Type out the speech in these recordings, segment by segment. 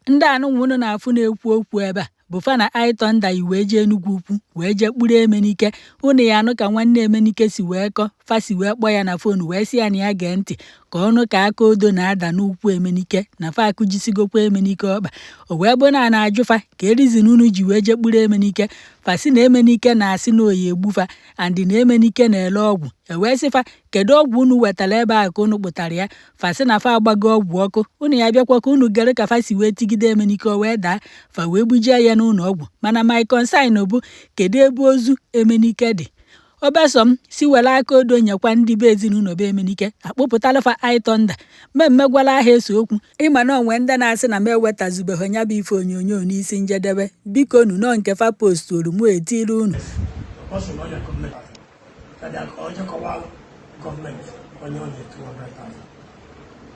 Ndị anụnwa unu na-afụ na-ekwu okwu ebe a bụ fa na I-Thunder yi wee jee Enugwu Ukwu wee jee kpụrụ Emenike. Unu ya anụ ka nwanne Emenike si wee kọ fa si wee kpọọ ya na phone wee sị ya na ya gee ntị ka ọnụ ka aka odo na-ada n'ụkwụ Emenike na fa akụjisigokwa Emenike ọkpa. O wee bụ na a na-ajụ fa ka reason unu ji wee jee kpụrụ Emenike. Fa sị na Emenike na-asị na oyi egbu fa and na Emenike na-ele ọgwụ. E wee sị fa kedu ọgwụ unu wetara ebe a ka unu kpụtara ya. Fa sị na fa agbago ọgwụ ọkụ. Unu ya bịakwa ka unu gere ka fa si wee tigide Emenike o wee daa, fa wee bujie ya n'ụlọ ọgwụ. Mana my concern bụ kedu ebe ozu Emenike dị. Obesom si were aka odo nyekwa ndị be ezinụlọ be Emenike akpụpụtala fa I-Thunder mmemme gwala aha ese okwu. Ịma na onwe ndị na-asị na m ewetazubeghị ya bụ ife onyonyo n'isi njedebe. Biko nu nọ nke fa postuoru mụ etiri unu. Ọ sị na ọ ya gọọmenti ka dị aka ọjọọ kọwalụ gọọmenti onye ọ na-etu 200,000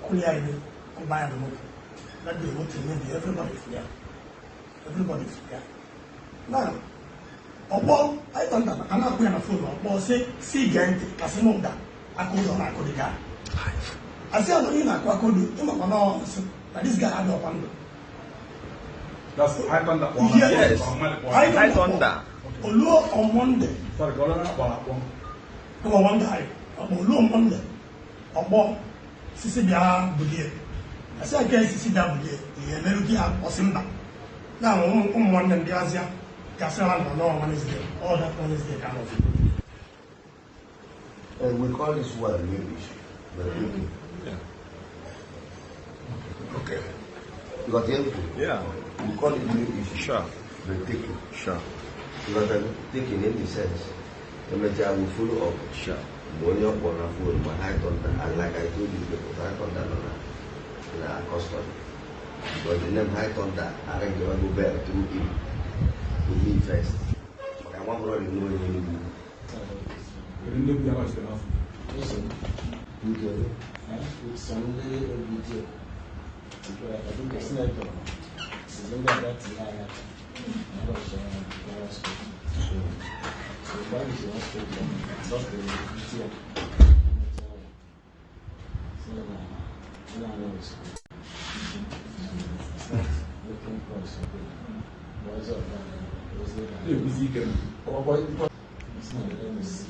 kwụrụ ya ibe kụba ya na moto. That day moto emebi, everybody fụ ya, everybody fụ ya. Now ọkpọ I-Thunder a na-akpụ ya na phone, ọkpọ sị si gee ntị, asị m ụda aka ụzọ na-akụ dị gaa, asị ya na onye na-akụ aka odo ịmakwa na ọ nsị na this guy adịghịkwa ndụ. That's I-Thunder. Yes. Yes. I Thunder. Oluo on Monday. Sorry, ka ọ lọrọ akpọrọ akpọ. Ụmụ one guy, ọkpọ oluo Monday, ọkpọ sisi bịa bulie. Asị aka sisi bịa bulie, ihe emerụ gị ọsị mba. Na ụmụ nwanne m bịazịa, gasị ha nọ n'ọ Wednesday, all that Wednesday ka nọ. And we call this one new issue, but okay. Okay. You got everything. Yeah. We call it new issue. But take it. You got taking in the sense. Emecha we follow up. Mgbe onye ọ kpọrọ na phone ma I-Thunder, and like I told you people, I-Thunder nọ na custody. Because the name I-Thunder arrange go bell through him to me first. Maka nwa bụrụ na onye Enugu. Kedu ndị bịara ọchịchị n'afọ? With Sunday OBJ. I think the senator is only about to lie. I was hospital. So why is the hospital? Doctor, here. So now, I know it's looking for something. What's up? Na-ekwuzi ike m. It's not the MC.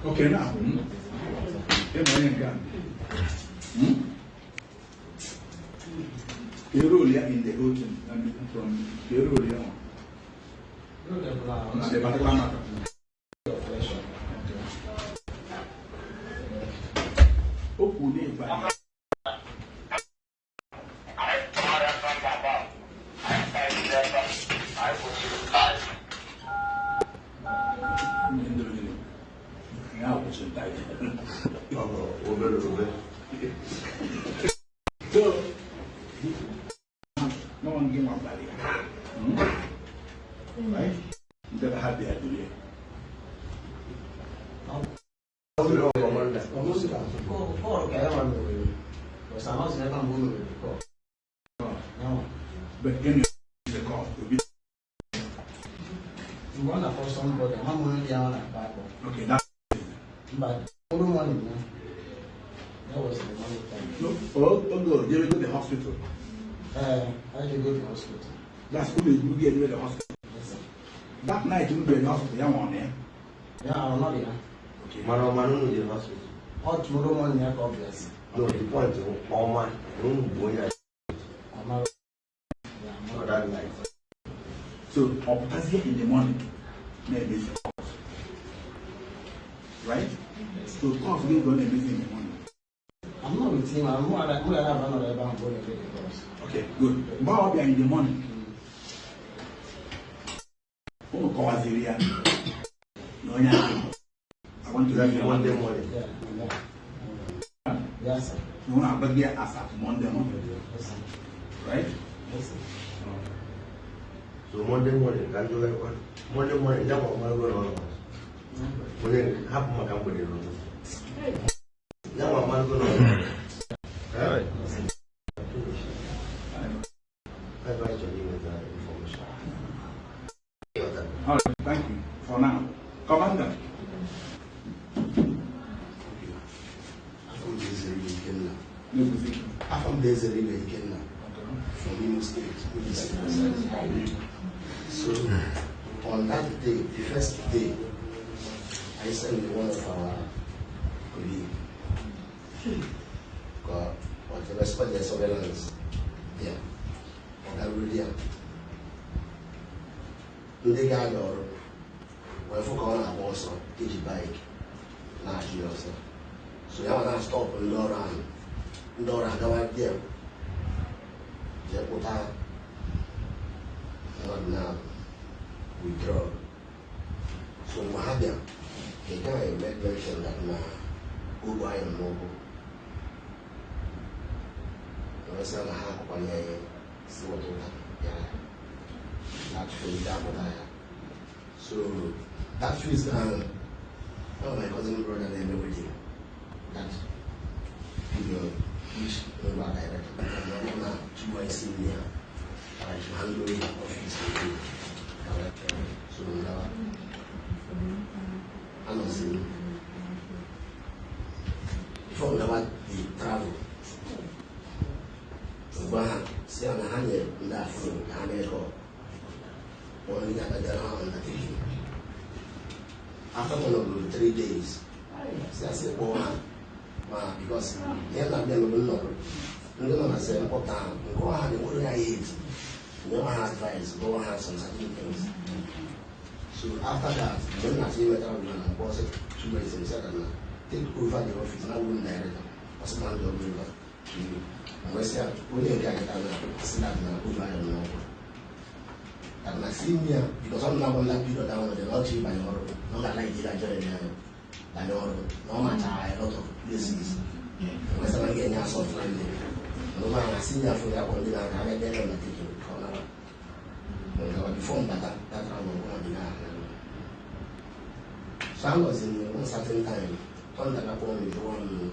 Okay, now. Ịma onye nke a? Hmm? The role ya in the whole thing, I mean, from the role ya on the particular matter. Operation. Okay. O kwuru na ịba ndị onye ya kwụsịrị title. Ọ bụ obere obere. So, no one gave my body. Right? Ndị ha bịa duru ya. Commander. Call ka ya nwa mere. Because I'm not never move with the call. No. But in the call, will be You want to call somebody, I'm only down at back. Okay. That But tomorrow morning, no. That was the money time. No. Oh, oh, go. You go to the hospital. I did go to hospital. That's who you get to the hospital. Yes, sir. That night you be in the hospital. Yeah, one there. Yeah, I'm not there. Okay. Mana ọma n'unu dị hospital. All tomorrow morning, I call bless. No, the point is ọma n'unu bụ onye I'm not. Yeah, I'm a not. that night. So, ọpụtazie in the morning, na-emezi calls. Right? So, calls gị go na-emezi in the morning. I'm not with him. I'm more like more like I'm not ever going to the calls. Okay, good. Mgbe ọ bịa in the morning, unu kọwaziri ya na onye ahụ I want to That's give you Monday morning. Yeah, yeah. Yes, sir. Na unu agbaghị ya as at Monday morning, Yes, sir. right? Yes, sir. So Monday morning ka njụ ekwa. Monday morning ya ma ọma ego na ọrụ. Onye hapụ maka mgbede n'ụtụtụ. Ya ma ọma ego na ọrụ. Right. Finish. Ebe anyị chọrọ inweta information. All right, thank you for now. Commander. Afọ m jiziri gị Ikenna. N'ekwu. Afọ m bụ Ezeribe Ikenna from Imo State, Mbaise. So on that day, the first day, I sent one of our colleagues ka ọ jebe spot the surveillance there. Ọ garuru there. Ndị ga-aga ọrụ wee fụ ka ọ na-agba ọsọ iji bike na-achụ ya ọsọ. So ya nwa na-stop ndị ọrụ ahụ, ndị ọrụ agawa there jee kpụta mmadụ na withdraw. So mgbe ha bịa, the guy made mention that na ụgwọ anyị nọ n'ụkwụ. Wee sị na ha akwụkwanye ya ihe si weta ụta ya that face apụta ya. So that face ahụ, one of my cousin brother na-eme wedding that period, which ngwa director na 2IC ya I should handle the office with director. So now anọzi m before ngawa the travel, ngwa ha si ya na ha nyere ndị afọ ka ha na-eke onye ga-abịara ha undertaking. After one of the 3 days, si asị kpọọ ha ma because ihe na-abịa n'obodo nnọrọ ndị nọ na sel mkpọta ahụ nke ọha na-enwere ya ihe eti nye ha advice, gụọ ha some certain things. So after that, mgbe m na-achọ inwetara m na mkpọ ọsọ 2 days, m said na take over the office na wụ director ọsọ na ndị ọrụ over to you. Mgbe sị ya onye nke agata na asị that na over ya n'ọkụ that na see me because ọ na-abụ nla period ahụ nọ na ọchị ịbanye ọrụ na ọ ga-ala ijiri join ya banye ọrụ na ọ machara a lot of places. Mgbe sị na m ga-enye asọ friendly na ụmụ ahụ asị ya afọ ya kpọ ndị na-aga aga ebe undertaking ka ọ nara ngawa before mbata that round of one dị na. So I was in one certain time, thunder na-akpọ m jụọ m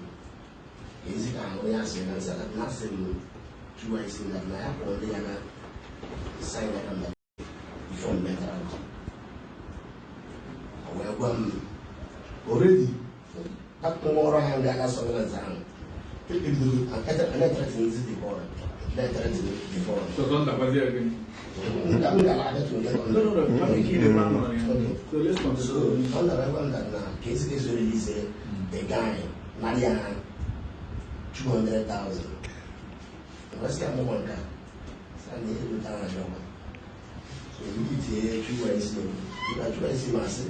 ezi ka onye asị na nsị na asị m jụọ isi na na ya kpọrọ ndị ya na sign that under before m metara o wee gwa m already nwa ọrụ ahụ ga-aga surveillance ahụ ebidoro na-ethreaten the boy, na-ethreaten the boy. So don't gwazi ya gịnị? M gara abịa to get No. Let me keep the plan on ya. So let's So continue. ọ nara gwa m that na ka esi ga-eso release the guy narị ya 200,000. Wee sị ya mụnwa nke a sị na ego tara ajọkwa. So ndị tie 2IC dịka 2IC ma sị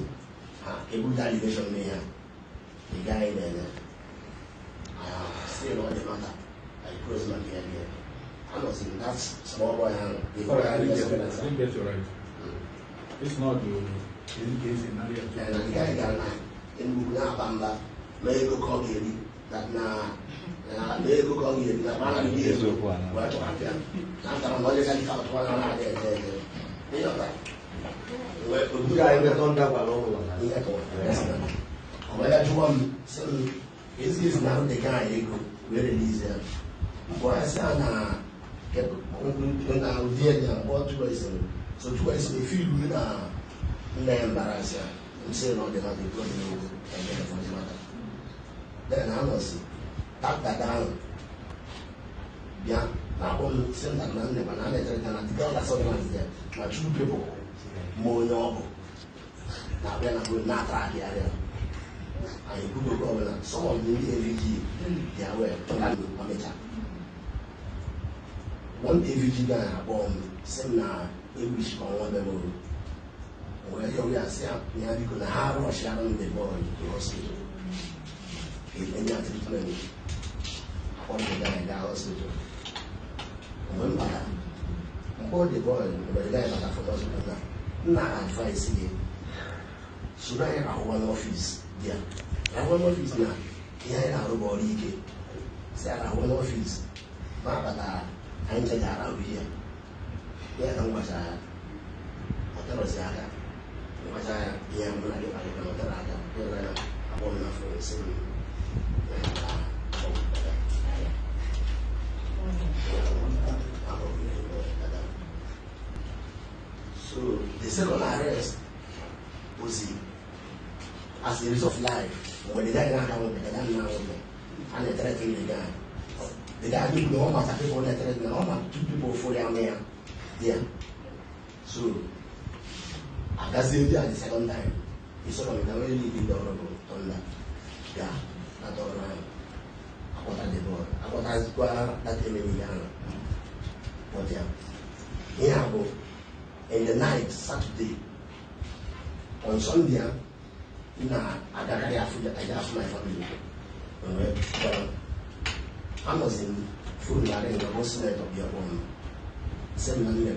ha ebuta allegation mee ya the guy na-ene still on the matter. I close my ear there. Anọzi m that small boy ahụ before Sorry, I I didn't get it. get I didn't get you right. It's not the case in Naria. Na the guy gara na Enugu na-aba mba ma ego ka ọ ga-eri that na na ego ka ọ ga-eri na mana ndị ego wee tụghapịa na ntara na onye ga-adịka ọtụwa na na-adị ede ede ịghọta wee Nke a ndị thunder gwara ụlọ na ihe ka ọ wee jụọ m sị m ezi ezi na ndị guy ego wee release ya. Mgbe ọ sị a na na ụdị ya mgbe ọ jụọ esi m so jụọ esi m efe ilu na nna ya embarrass ya m sị na ọ dị na dị go n'ogwu and for the matter. Then anọzi that dada ahụ bịa na-akpọ m sị m that na nne na a na-echere na the girl that surveillance there na two people ma onye ọ bụ na-abịa na phone na-atrack ya ya anyị kwugo ọbụla some of the ndị AVG dị aware Ọnịcha. One AVG guy akpọ m sị m na ewish ka ọnwa bịa wee yọọ ya sị ya biko na ha rush ya the boy to hospital ka enye ya treatment. Akpọrọ the guy gaa hospital. Mgbe m batara mkpọ the boy, mgbe the guy batara from hospital, na nna advice gị soro anyị rahụwa n'office dị ya rahụwa n'office na ihe anyị na-arụ bụ ọrụ ike si arahụ n'office ma batara anyị nche ga-arahụ ihe ya ka m gwachara ya ọ terọzi aka m gwachara ya ihe mụ na gị kparịta na ọ tere aka ịhụra ya akpọ m na phone sị m na ya ga-akpọ m dada. Akpọ m na ebe dada. So the second arrest was as a result of life mgbe the guy na-aga nwebe dada na nwebe a na-ethreaten the guy. The guy didn't know how much people let it know how two people for their man there. So I got the the second time. He saw me really leading the honorable Thunder. Yeah, that's all right. I got the ball. I got that enemy. But yeah, here I go. In the night, Saturday, on Sunday, na I got my family. I was in full marriage, I was senator of your own. Send money,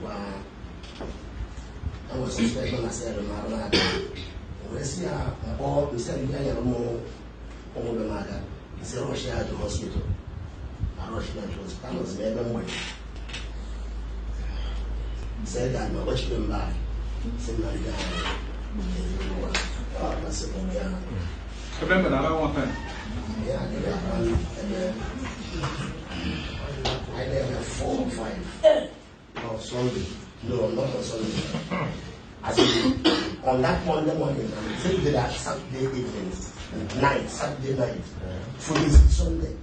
I was suspected on a cell, or we said, more over the matter. He said, Russia to hospital. I rushed to hospital. I was there one way. Said that my watch them back. Said, my guy. Remember that one time? Yeah, I never 4 or 5. On Sunday? No, not on Sunday. As in, on that Monday morning, same day that Saturday evening, night, Saturday night, for this Sunday.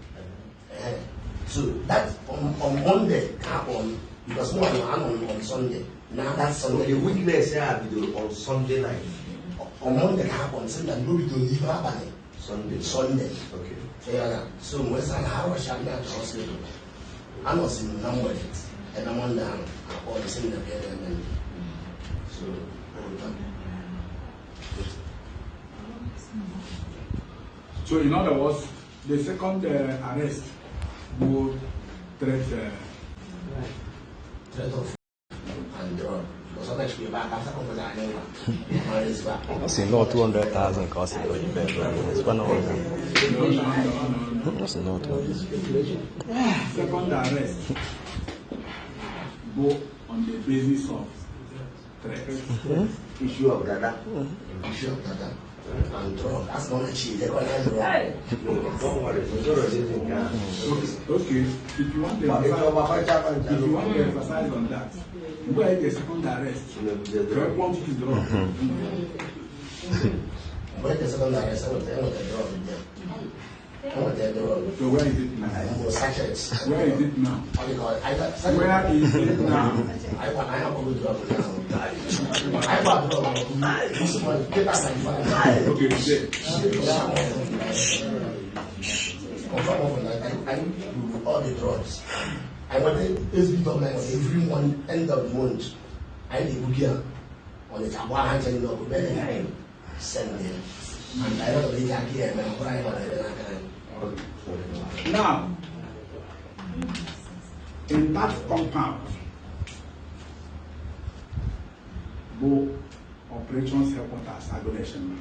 So that on Monday, on because no one on Sunday. Now that's Sunday. The witness here on Sunday night. On Monday, on Sunday, no, we don't leave Sunday. Sunday. Okay. So yeah, so when I was at the hospital, I was in number and I'm on down. I all the same and so. So in other words, the second arrest would threat threat of and drug. Because I'm actually back after coming down. I see no 200,000 cost it. It's one of them. No. That's not 200. Second arrest go on the basis of threat. Issue of dada. Issue of dada. And drug. That's not a cheat. They call it drug. No, don't worry. Okay. If you want to emphasize, if you want to emphasize on that, where the second arrest, drug quantity drug. Where the second arrest, I want the drug. I want the drug. So where is it now? Where is it now? Where is it now? I want to drug now. I want drug. This one, get out my phone. Okay, I all the drugs. I wanted SB government every one end of the month. I need to here on the Tawa and send me. And I don't really here and I'm crying on it. Now, in that compound, go operations headquarters, Agunechemba.